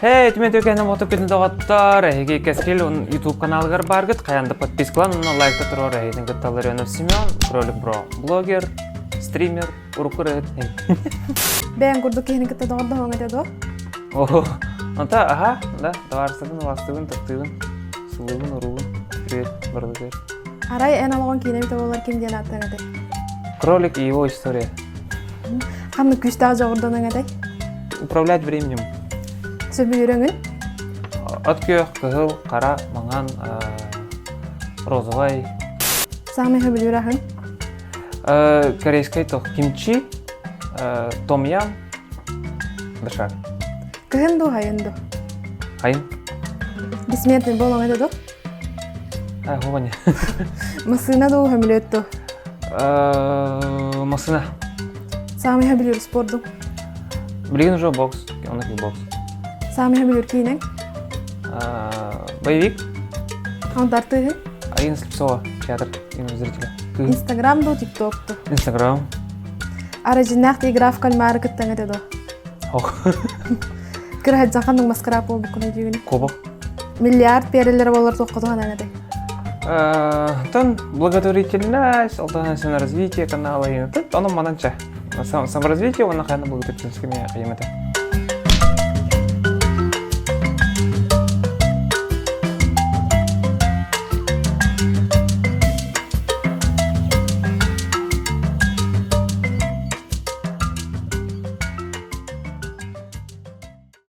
Hey, түмэн төкәнем оту күтүн доҕоттор, эһиги Кэскил YouTube каналыгар баргыт, хайан да подпискалан, онно лайкта турар эһигитин кытталлар Ионов Семен, Кролик Бро, блогер, стример, урукку ырыһыт. Бэйэҥ курдук киһини кытта доҕордоһуоҥ этэ дуо? О, онто аха, да, табаарыстыбын, убаастыбын, таптыыбын, сылыыбын, уруубун. Привет, барылытыгар. Арай эн олоҕун киинэ эбитэ буоллар ким диэн ааттаан этэй? Кролик и его история. Ханнык күүстээх дьоҕурданаҥ этэй? Управлять временем. Сөбүлүүр өҥүн? От күөх, кыһыл, хара, маҥан, розовай. Саамай сөбүлүүр аһыҥ? Корейскай тох кимчи, том ям, доширак. Кыһын дуу, хайын дуу? Хайын. Бессмертный буолуоҥ этэ дуу? А, Ваня. Массыына дуу, сөмөлүөт дуу? Массыына. Саамай сөбүлүүр спордуҥ? Билигин уже бокс, оннук бокс. Саамай сөбүлүүр киинэҥ? Боевик. Антартыыһын? Арина Слепцова, театр имени зрителя. Инстаграм дуу, ТикТок дуу? Инстаграм. Арыдьыннаах игра в кальмары кыттаҥ этэ дуо? Ох. Кыраһадьахан маскарап буолбуккун өйдүүгүн. Кубок. Миллиард биэрэллэрэ буоллар туохха туһанан этэй? Оттон благотворительность, алтан развитие канала, онон мананча. Саморазвитие уонна хайна благотворительность кеме кыйымата.